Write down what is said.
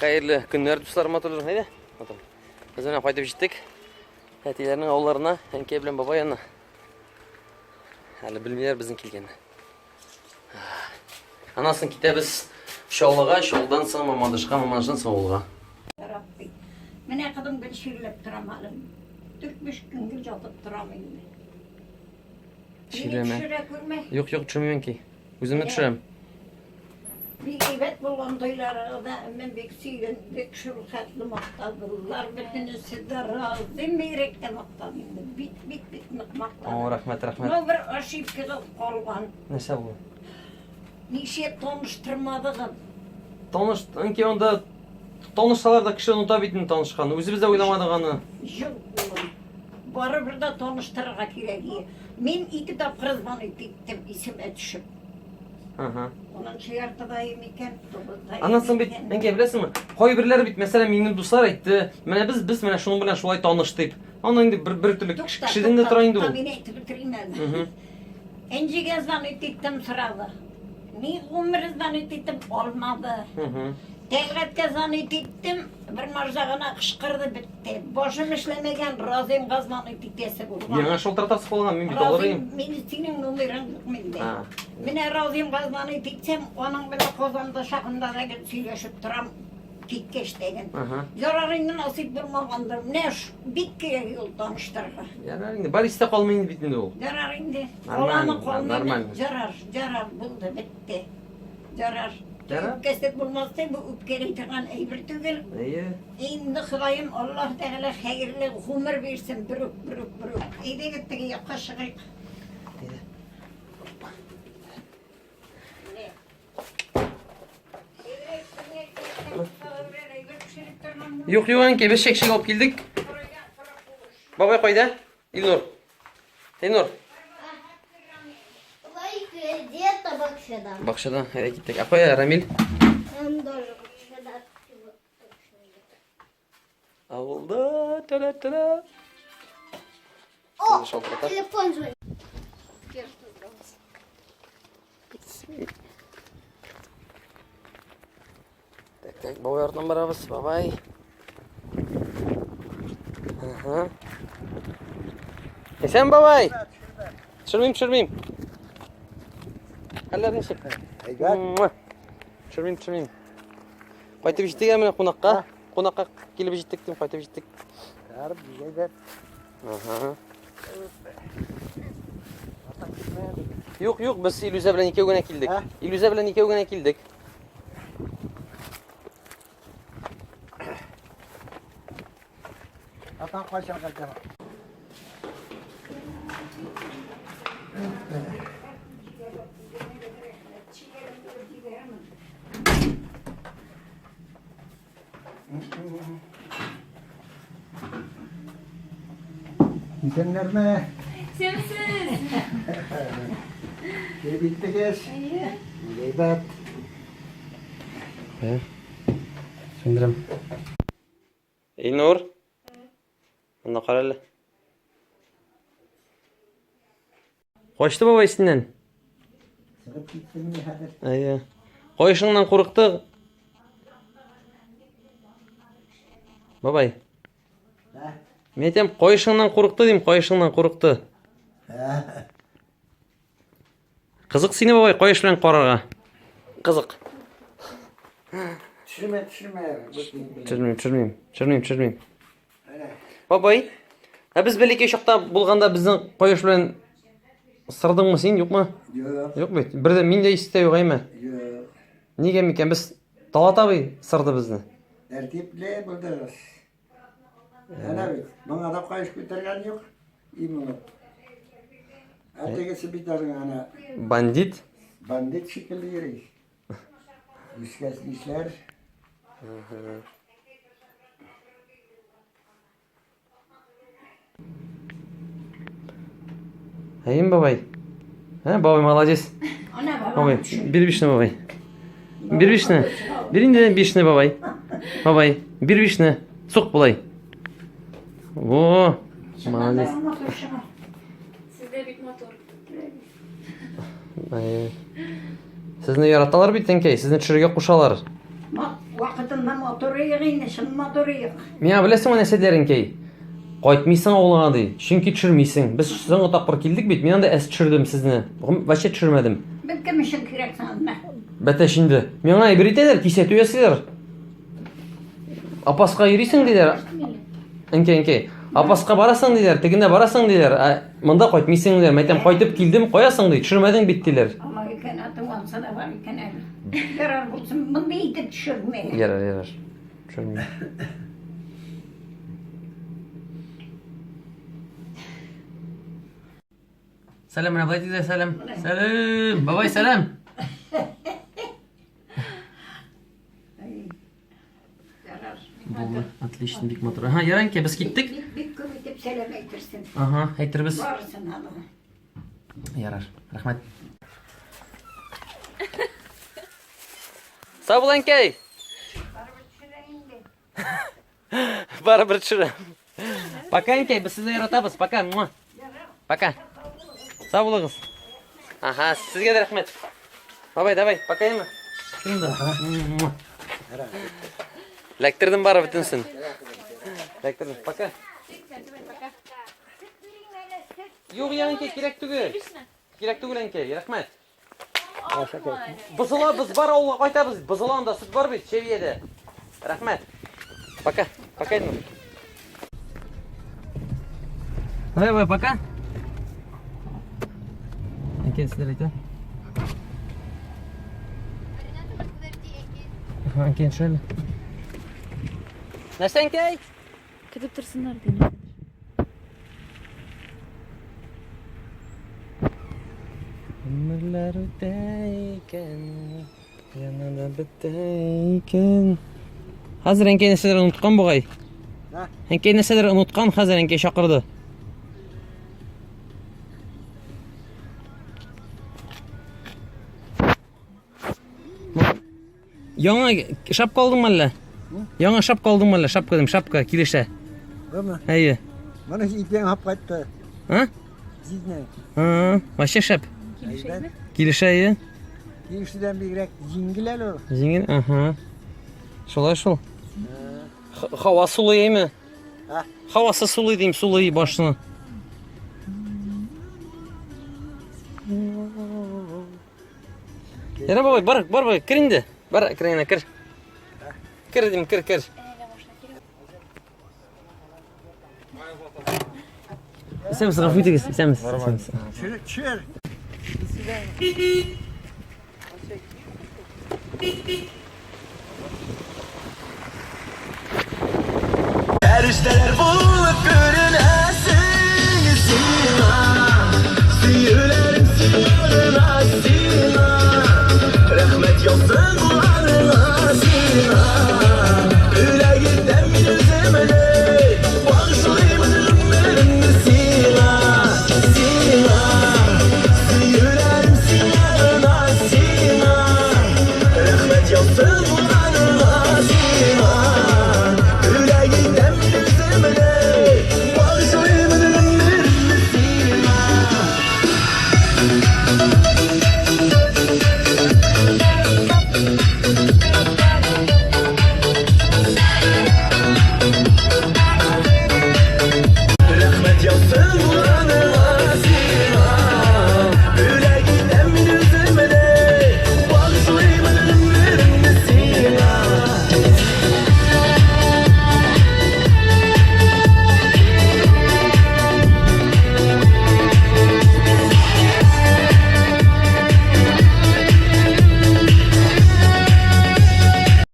Хәерле көннәр, дуслар, матурлар. Әйдә, матур. Без менә кайтып җиттек. Әтиләрнең авылларына, әнкәй белән бабай янына. Әле белмиләр безнең килгәнне. Аннан соң китәбез Чаллыга, Чаллыдан соң Мамадышка, Мамадыштан соң авылга. Рабби. Менә кызым гел чирләп торам әле. Дүрт-биш көн гел ятып торам инде. Чирләмә. Мине төшерә күрмә. Юк, юк, төшермим әнкәй. Үземне төшерәм. Бик әйбәт булган туйларыгызда мин бик сөендек, шул хәтле мактадылар, бөтенесе дә разый, бигрәк тә мактады инде, бик, бик, бик нык мактады. О, рәхмәт, рәхмәт. Но бер ошибкагыз калган. Нәрсә бу? Ничә таныштырмадыгыз? Таныш, әнкәй анда танышсалар да кеше оныта бит инде танышканны. Үзебез дә уйламадык аны. Юк, улым. Барыбер дә таныштырырга кирәк ие. Мин ике тапкыр звонить иттем, исемә төшеп. Ага. Унынчы яртыда микән, тугызда Аннан соң бит, әнкәй, беләсеңме, кайберләре бит, мәсәлән, минем дуслар әйтте, менә без без менә шуның белән шулай таныш дип. Аны инде бер бер төрле кешедән дә тора инде ул. Мин әйтеп бетерим әле. Энҗегә звонить иттем, сорады. Ни гомер звонить иттем, алмады. Тәлгатькә звонить иттем, бер маржа гына кычкырды, бетте. Башым эшләмәгән, Разыймга звонить итәсе булган. Миңа шалтыратасы калган, мин бит алыр идем. Мин синең номерың юк миндә. Менә Разыймга звонить итсәм, аның белән Казанда чагында да гел сөйләшеп торам, киткәч тәген. Ярар инде, насыйп булмагандыр. Менә бик кирәк юл таныштырырга. Ярар инде, бар истә калмый инде бит инде ул. Ярар инде. Каламы, калмыймы? Ярар, ярар, булды, бетте. Ярар. Ярар. Үпкәсез булмас ди, бу үпкәли торган әйбер түгел. Әйе. Инде Ходаем Аллаһ Тәгалә хәерле гомер бирсен, берүк, берүк, берүк. Әйдәгез теге якка чыгыйк. Әйдә. Юк, юк, әнкәй, без чәкчәк алып килдек. Бабай кайда? Илнур. Илнур. Где-то бакчада. Бакчада, әйдә киттек. Ә кая Рамил? Он тоже бакчада. Авылда, тара-тара. О, телефон звонит. Так, так, бабай артыннан барабыз, бабай. Ага. Исән бабай. Төшермим, төшермим. Хәлләр ничек? Әйбәт. Төшермим, төшермим. Кайтып җиттек ә менә кунакка. Кунакка килеп җиттек дим, кайтып җиттек. Ярым, бик әйбәт. Ага. Юк, юк, без Илүзә белән икәү генә килдек. Илүзә белән икәү генә килдек. Атаң кайчан кайта? Исәннәрме? Исәнмесез! Килеп җиттегез? Әйе. Әйбәт. Ә? Сүндерәм. Илнур? Монда кара әле. Качты бабай синнән. Чыгып китте мени хәзер. Әйе. Кайшыңнан курыкты. Бабай. Ә? Мин әйтәм, кайшыңнан курыкты дим, кайшыңнан курыкты. Кызык сине бабай каеш белән карарга. Кызык. Төшермә, төшермә. Төшермим, төшермим, төшермим, төшермим. Бабай, ә без бәләкәй чакта булганда безнең кояш белән сырдыңмы син, юкмы? Юк. Юк бит. Бер дә мин дә истә юк, әйме? Юк. Нигә микән без Талат абый сырды безне. Тәртипле булдыгыз. Әнә бит, моңа да каеш күтәргән юк. И моны. Ә тегесе бит аның әнә Бандит. бандит шикелле йөри. Үскәч нишләр? Әйем бабай. Ә, бабай молодец. Бабай, бир бишне бабай. Бир бишне. Бир инде бишне бабай. Бабай, бир бишне. Сук болай. Во, молодец. Сездә бик матур. Сезне яраталар бит, әнкәй, сезне төшерергә кушалар. Вакытында матур. Матурыек инде, чын матурыек. Миңа беләсеңме нәрсә диләр, әнкәй? Кайтмыйсың авылыңа ди, чөнки төшермисең. Без соңгы тапкыр килдек бит, мин анда әз төшердем сезне. Вообще төшермәдем. Без кем өчен кирәк соң анда? Бәтәч инде. Миңа әйбер итәләр, кисәтү ясыйлар. Апаска йөрисең диләр. Әнкәй, әнкәй. Апаска барасың диләр, тегендә барасың диләр. Ә монда кайтмыйсың диләр. Мәйтәм, кайтып килдем, каясың ди, төшермәдең бит диләр. Алай икән, атың ансы да бар икән әле. Ярар булсын, мондый итеп төшермә. Ярар, ярар. Төшермим. Сәлам, менә болай диде, сәлам. Сәлам, бабай, сәлам. Булды, отлично, бик матур. Ага, ярар, әнкәй, без киттек. Бик, бик күп итеп сәлам әйтерсең. Ага, әйтербез. Барысына да. Ярар, рәхмәт. Сау бул, әнкәй. Барыбер төшерәм. Пока, әнкәй, без сезне яратабыз. Пока. Пока. Сау булыгыз. Ага, сезгә дә рәхмәт. Бабай, давай, пока инде. Шунда. Ләктердем бары бөтенсен. Ләктердем. Пока. Юк, я әнкәй, кирәк түгел. Кирәк түгел, әнкәй, рәхмәт. Бозыла, без бар авылга кайтабыз. Бозыла анда сөт бар бит, Чевиядә. Рәхмәт. Пока. Пока, Илнур. Давай, давай, пока. Әнкәй, сезләр әйтә. Әнкәй, төшәле. Нәрсә, әнкәй? Көтеп торсыннар дим. Өмерләр үтә икән, янә дә бетә икән. Хәзер әнкәй нәрсәдер оныткан бугай. Әнкәй нәрсәдер оныткан, хәзер әнкәй чакырды. Яңа шапка алдыңмы әллә? Яңа шапка алдыңмы әллә? Шапка дим, шапка килешә. Бумы? Әйе. Моны итең алып кайтты. А? Зизне. А, вообще шәп. Килешәме? Килешә, әйе. Килешүдән бигрәк җиңел әле ул. Җиңел, аһа. Шулай шул. Һава сулый әйме? А? Һавасы сулый дим, сулый башны. Яра бабай, бар, бар, бар, кер инде. Бар, әкрен генә кер. Кер дим, кер, кер. Исәнмесез, гафу итегез, исәнмесез. Исәнмесез. Төшер, төшер.